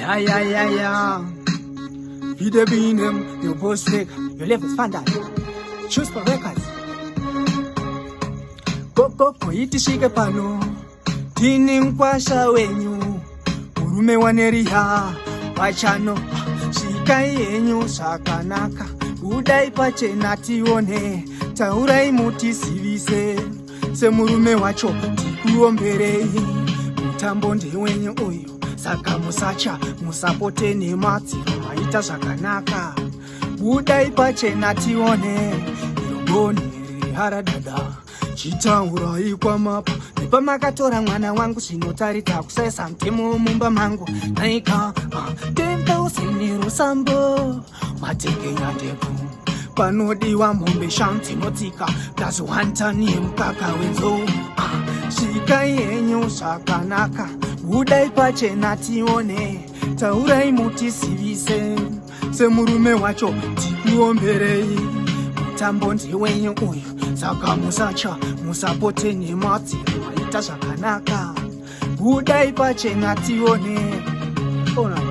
Yeah, yeah, yeah, yeah. Be the your boss fake, your level is funded. Choose for records. Go, itisvike pano. Tini mkwasha wenyu. Murume waneriha, wachano. Svikai yenyu zvakanaka. Budai pachena tione. Taurai mutisivise. Semurume wacho tikuomberei. Mutambo ndewenyu uyu. Saka musacha musapote nemadziro maita zvakanaka. Budai pachena tione. Iro gonhi haradada. Chitaurai kwamapa nepamakatora mwana wangu zvinotaridza kusaisa mutemo mumba mangu naika 10,000 rusambo matekenya ndebvu panodiwa mombe shanu dzinotsika plus 1 tani yemukaka wenzou. Ah, svikai henyu zvakanaka, budai pachena tione, taurai mutisivise semurume wacho tikuomberei. Mutambo ndewenyu uyu, saka musacha musapote nemadziro maita zvakanaka, budai pachena tione. Alright.